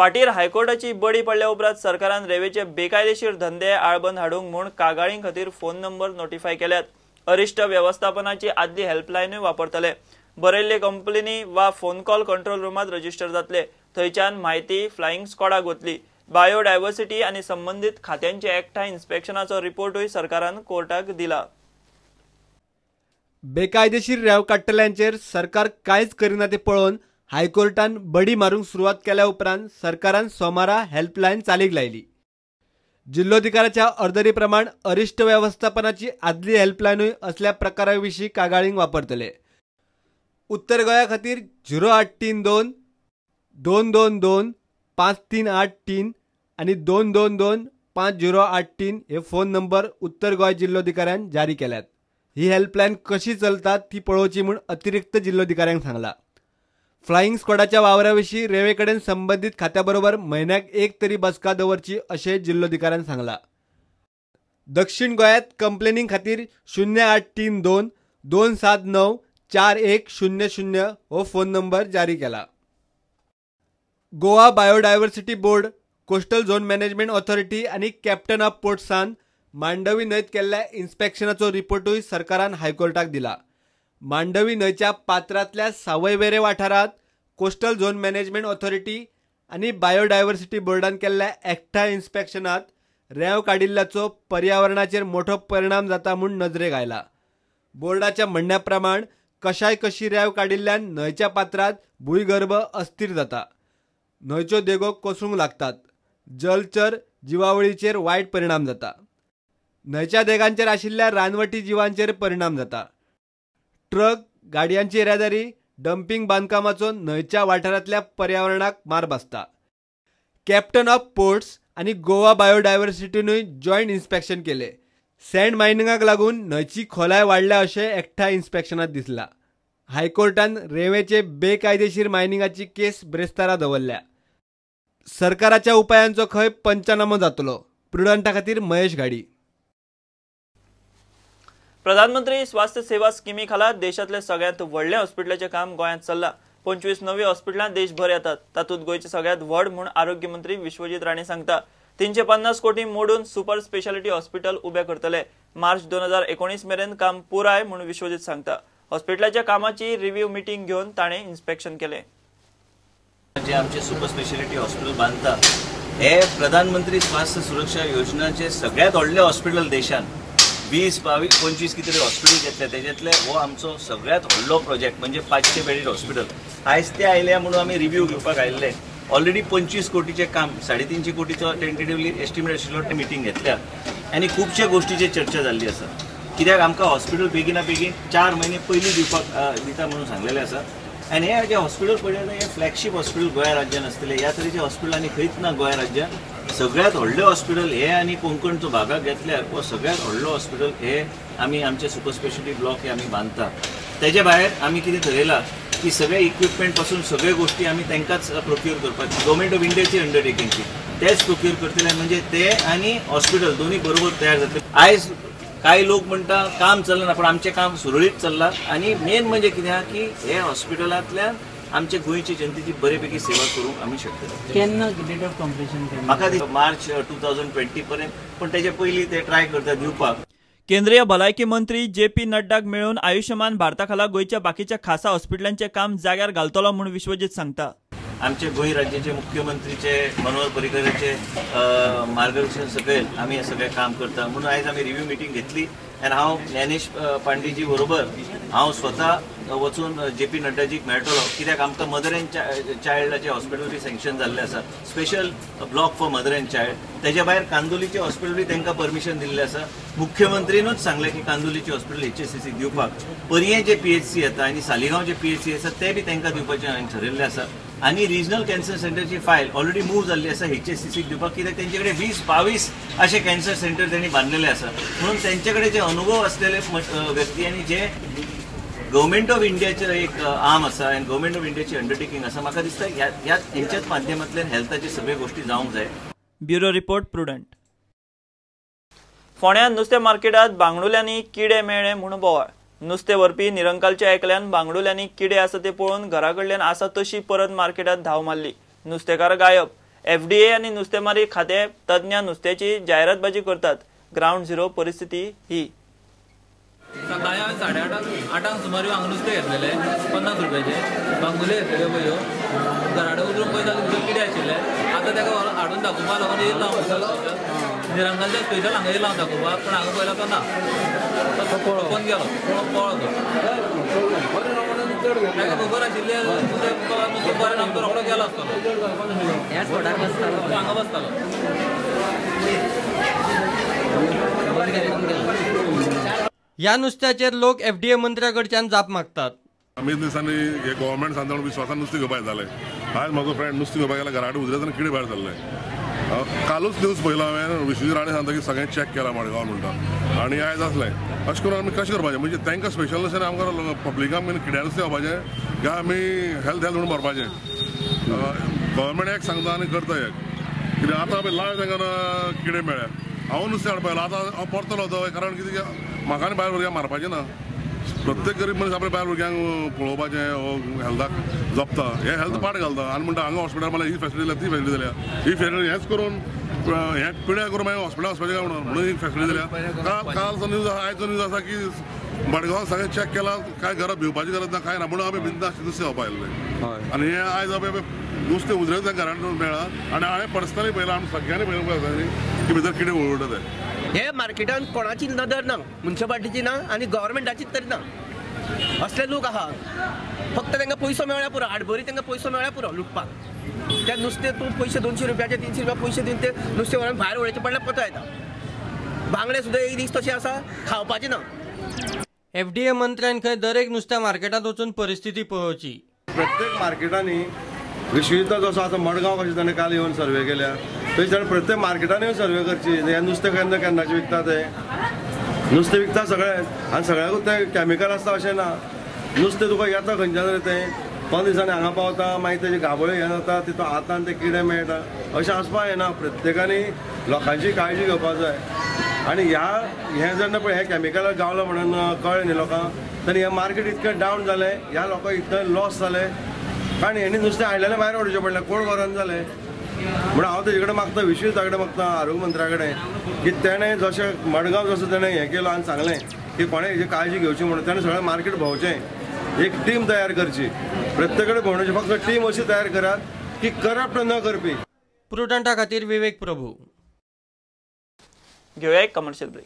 फाटीर हायकोर्टाची बडी पडल्या उपरांत सरकारान रेवेचे बेकायदेशीर धंदे आळबंद हाडूंक म्हूण कागाळीं खातीर फोन नंबर नोटिफाय केल्यात। अरिश्ट वेवस्थापनाची आदली हेल्पलायनूय वापरतले। बरयल्ले कंपनी वा फोन कॉल कंट्रोल रुमात रजिस्टर जातले। थंयच्यान म्हायती फ्लायिंग स्क्वॉडाक वतली। बायोडायव्हर्सिटी आनी संबंदीत खात्यांचे एकठांय इन्स्पेक्शनाचो रिपोर्टूय सरकारान कोर्टाक दिला। बेकायदेशीर रेंव काडटल्यांचेर सरकार कांयच करिना तें पळोवन हायकोर्टान बडी मारूंक सुरवात केल्या उपरांत सरकारान सोमारा हेल्पलायन चालीक लायली। जिल्लोधिकाऱ्याच्या ऑर्डरी प्रमाण अरिश्ट वेवस्थापनाची आदली हेल्पलायनूय असल्या प्रकारा विशीं कागाळींक वापरतले। उत्तर गोंया खातीर 0832 222 5383 आनी 222 5083 हे फोन नंबर उत्तर गोंय जिल्लोधिकाऱ्यान जारी केल्यात। ही हेल्पलायन कशी चलता ती पळोवची म्हूण अतिरिक्त जिल्लोधिकाऱ्यांक सांगला। फ्लायिंग स्क्वॉडाच्या वावरा विशीं रेंवे कडेन संबंदीत खात्या बरोबर म्हयन्याक एक तरी बसका दवरची अशें जिल्लोधिकाऱ्यान सांगला। दक्षिण गोंयांत कंप्लेनींग खातीर 0832 279 4100 हो फोन नंबर जारी केला। Goa biodiversity board, coastal zone management authority आनी कॅप्टन ऑफ पोर्ट्सान मांडवी न्हंयत केल्ल्या इन्स्पेक्शनाचो रिपोर्टूय सरकारान हायकोर्टाक दिला। मांडवी न्हंयच्या पात्रांतल्या सावयवेरे वाठारांत कोस्टल झोन मॅनेजमेंट ऑथॉरिटी आनी बायोडायव्हर्सिटी बोर्डान केल्ल्या एकठांय इन्स्पेक्शनांत रेंव काडिल्ल्याचो पर्यावरणाचेर मोठो परिणाम जाता म्हूण नजरेक आयला। बोर्डाच्या म्हणण्या प्रमाण कशाय कशी रेंव काडिल्ल्यान न्हंयच्या पात्रांत भूंयगर्भ अस्थिर जाता, न्हंयच्यो देगो कोसळूंक लागतात, जलचर जिवावळीचेर वायट परिणाम जाता, न्हंयच्या देगांचेर आशिल्ल्या रानवटी जिवांचेर परिणाम जाता। ट्रक गाडयांची येरादारी, डम्पिंग बांदकामाचो न्हंयच्या वाठारांतल्या पर्यावरणाक मार बसता। कॅप्टन ऑफ पोर्ट्स आनी गोवा बायोडायव्हर्सिटीनूय जॉयंट इन्स्पेक्शन केले। सँड मायनिंगाक लागून न्हंयची खोलाय वाडल्या अशें एकठांय इन्स्पेक्शनांत दिसला। हायकोर्टान रेंवेचे बेकायदेशीर मायनिंगाची केस ब्रेस्तारा दवरल्या। सरकाराच्या उपायांचो खंय पंचनामो जातलो। प्रुडंटा खातीर महेश घाडी। प्रधानमंत्री स्वास्थ्य सेवा स्किमी खाला देशांतले सगळ्यांत व्हडलें हॉस्पिटलाचें काम गोंयांत चल्लां। 25 नवी हॉस्पिटलां देशभर येतात। तातूंत गोंयचें सगळ्यांत व्हड म्हूण आरोग्य मंत्री विश्वजीत राणे सांगता। 350 कोटी मोडून सुपर स्पेशालिटी हॉस्पिटल उबें करतले। मार्च 2019 मेरेन काम पुराय म्हूण विश्वजीत सांगता। हॉस्पिटलाच्या कामाची रिव्ह्यू मिटींग घेवन ताणें इन्स्पेक्शन केलें। जे आमचे सुपर स्पेशालिटी हॉस्पिटल बांदता हे प्रधानमंत्री स्वास्थ्य सुरक्षा योजनाचे सगळ्यांत व्हडलें हॉस्पिटल देशान 20, 22, 25 कितें तरी हॉस्पिटल घेतले, तेजेतले हो आमचो सगळ्यांत व्हडलो प्रोजेक्ट म्हणजे 500 बेडीड हॉस्पिटल। आयज ते आयले म्हणून आमी रिव्ह्यू घेवपाक आयिल्ले। ऑलरेडी 25 कोटीचें काम, 350 कोटीचो टेंटेटिवली एस्टिमेट आशिल्लो, ते मिटींग घेतल्या आनी खुबशे गोश्टीचेर चर्चा जाल्ली आसा। कित्याक आमकां हॉस्पिटल बेगिना बेगीन 4 म्हयने पयलीं दिवपाक दिता म्हणून सांगलेलें आसा। आनी हे जे हॉस्पिटल पळयता हे फ्लॅगशीप हॉस्पिटल गोंया राज्यान आसतलें। ह्या तरेचें हॉस्पिटल आनी खंयच ना गोंया राज्यान। सगळ्यांत व्हडलें हॉस्पिटल हे आनी कोंकणचो भागाक घेतल्यार हो सगळ्यांत व्हडलो हॉस्पिटल हे आमी आमचे सुपर स्पेशालिटी ब्लॉक हे आमी बांदता। तेजे भायर आमी कितें थरयलां की सगळे इक्विपमेंट पासून सगळे गोश्टी आमी तांकांच प्रोक्युअर करपाची, गव्हर्मेंट ऑफ इंडियाची अंडरटेकिंगची तेच प्रोक्युअर करतले, म्हणजे ते आनी हॉस्पिटल दोन्ही बरोबर तयार जातले। आयज कांय लोक म्हणटा काम चलना, पण आमचें काम सुरळीत चल्लां आनी मेन म्हणजे कितें आहा की हे हॉस्पिटलांतल्यान आमचे गोंयचे जनतेची बरे पैकी सेवा करूंक आमी शकतले। केन्ना डेट ऑफ कंप्लिशन? म्हाका दिसता मार्च 2020 पर्यंत, पण तेजे पयलीं ते ट्राय करता दिवपाक। केंद्रीय भलायकी मंत्री जे पी नड्डाक मेळून आयुष्यमान भारता खाला गोंयच्या बाकीच्या खासा हॉस्पिटलांचें काम जाग्यार घालतलो म्हूण विश्वजीत सांगता। आमचे गोंय राज्याचे मुख्यमंत्रीचे मनोहर पर्रीकराचे मार्गदर्शन सकयल आमी हे सगळें काम करता म्हणून आयज आमी रिव्ह्यू मिटींग घेतली आनी हांव ज्ञानेश पांडेजी बरोबर हांव स्वता वचून जे पी नड्डाजीक मेळटलो, कित्याक आमकां मदर एंड चायल्डाचें हॉस्पिटल बी सँक्शन जाल्लें आसा, special block for mother and child. तेज्या भायर कांदोलीचें हॉस्पिटल बी तांकां परमिशन दिल्लें आसा। मुख्यमंत्रीनूच सांगलें की कांदोलीचें हॉस्पिटल HSCC दिवपाक, पर्यें जे PHC येता आनी सालिगांव जे PHC आसा ते बी तांकां दिवपाचें हांवें ठरयल्लें आसा। आनी रिजनल कॅन्सर सेंटरची फायल ऑलरेडी मूव जाल्ली आसा HSCC दिवपाक, कित्याक तेंचे कडेन 20-22 अशे कॅन्सर सेंटर तेणी बांदलेले आसा, म्हणून तेंचे कडेन जे अनुभव असलेले व्यक्ती आनी जे गव्हर्मेंट ऑफ इंडियाचें एक आर्म आसा आनी गव्हर्मेंट ऑफ इंडियाची अंडरटेकींग आसा, म्हाका दिसता ह्या हेंच्याच माध्यमांतल्यान हेल्थाची सगळ्यो गोश्टी जावंक जाय। Bureau report, Prudent. फोंड्या नुस्तें मार्केटांत बांगडुल्यांनी किडे मेळ्ळे म्हूण बोवाळ। नुस्तें व्हरपी निरंकालच्या एकल्यान बांगडुल्यांनी किडे आसा ते पळोवन घरा कडल्यान आसा तशी परत मार्केटांत धांव मारली। नुस्तेकार गायब। एफडीए आनी नुस्तेमारी खाते तज्ञ नुस्त्याची जायरातबाजी करतात. ग्रावंड झिरो परिस्थिती ही. सकाळी हांवें 8:30 सुमार हांगा नुस्तें घेतलेलें 50 रुपयाचें बांगुले घेतलेले पळय घराडे उतरून पळय जाल्यार भितर कितें आशिल्लें. आतां ताका हाडून दाखोवपाक लागून येयला हांव निरंगालच्या स्पेशल हांगा येयला हांव दाखोवपाक, पूण हांगा पळयला तो ना, तो पळोवन गेलो, पळो तो ताका खबर आशिल्लें नुस्तें बरें ना, तो रोखडो गेलो आसतलो, हांगा बसतालो. ह्या नुस्त्याचेर लोक एफडीए मंत्र्या कडच्यान जाप मागतात. आमी दिसांनी हे गव्हर्मेंट सांगता म्हणून विश्वासान नुस्तें घेवपाक जालें. आयज म्हजो फ्रेंड नुस्तें घेवपाक गेला, घरा कडेन उजरें किडें भायर सरलें. कालूच न्यूज पळयलो हांवें, विश्वजीत राणे सांगता की सगळें चॅक केलां मडगांव म्हणटा आनी आयज आसलें. अशें करून आमी कशें करपाचें म्हणजे तांकां स्पेशल अशें आमकां पब्लिकाक किड्या नुस्तें खावपाचें काय आमी हेल्थ हेल्थ म्हणून मरपाचें. गव्हर्मेंट एक सांगता आनी करता एक. कित्याक आतां आमी लायव तांकां किडें मेळ्ळें. हांव नुस्तें हाडपाक आतां हांव परतलो तो, कारण कितें म्हाका आनी बायल भुरग्यांक मारपाचें ना. प्रत्येक गरीब मनीस आपल्या बायल भुरग्यांक पळोवपाचें हेल्थाक जपता, हे हेल्थ पाड घालता आनी म्हणटा हांगा हॉस्पिटल मला ही फॅसिलिटी दिल्या, ती फॅसिलिटी दिल्या, ही फॅसिलिटी हेंच करून हें पिड्या करून मागीर हॉस्पिटल वचपाचें काय म्हणून म्हणून ही फॅसिलिटी दिल्या. कालचो न्यूज आयचो न्यूज आसा की मडगांव सगळें चॅक केलां, कांय गरज भिवपाची गरज ना, कांय ना, म्हणून आमी बिंदास नुस्तें खावपाक आयिल्लें. आनी हें आयज आमी नुस्तें उजरें घरान मेळ्ळां आनी हांवें पर्सनली पळयलां, आमी सगळ्यांनी पळयलां की भितर कितें उडटा तें. हे मार्केटान कोणाची नदर ना, म्युनिसिपालिटीची ना आनी गव्हर्मेंटाची तरी ना. असले लोक आहा, फक्त तांकां पयसो मेळ्ळ्या पुरो, आडबरी तांकां पयसो मेळ्ळ्या पुरो लुटपाक. ते नुस्तें तूं पयशे 200 रुपयाचे 300 रुपया पयशे दिवन ते नुस्तें व्हरून भायर उडयचें पडल्यार पतो येता. बांगडे सुद्दां एक दीस तशें आसा, खावपाचें ना. एफडीए मंत्र्यान खंय दरेक नुस्त्या मार्केटांत वचून परिस्थिती पळोवची. प्रत्येक मार्केटांनी विश्वजिता जसो आतां मडगांव कशें ताणें काल येवन सर्वे केल्या, तशें ताणें प्रत्येक मार्केटान येवन सर्वे करची. हें नुस्तें केन्ना केन्नाचें विकता, तें नुस्तें विकता सगळें आनी सगळ्याकूच तें कॅमिकल आसता अशें ना. नुस्तें तुका येता खंयच्यान तरी तें 15 दिसांनी हांगा पावता, मागीर तेजी गाबळ्यो हें जाता, तितून आतान ते किडे मेळटा. अशें आसपाक येना. प्रत्येकांनी लोकांची काळजी घेवपाक जाय. आनी ह्या हें जेन्ना पळय हें कॅमिकल गावलां म्हणून कळ्ळें न्ही लोकांक, तर हें मार्केट इतकें डावन जालें, ह्या लोकांक इतलें लॉस जालें, कारण हेणी नुस्तें हाडलेलें भायर उडोवचें पडलें, कोण व्हरन जालें. म्हणून हांव तेजे कडेन मागता, विश्वजिता कडेन मागता, आरोग्य मंत्र्या कडेन, की तेणें जशें मडगांव जसो तेणें हें केलो आनी सांगलें की कोणें हेजी काळजी घेवची म्हणून, तेणें सगळें मार्केट भोंवचें, एक टीम तयार करची, प्रत्येक कडेन भोंवण्याची फक्त टीम अशी तयार करात की करप्ट न करपी. प्रुडंटा खातीर विवेक प्रभू. घेवया एक कमर्शियल ब्रेक.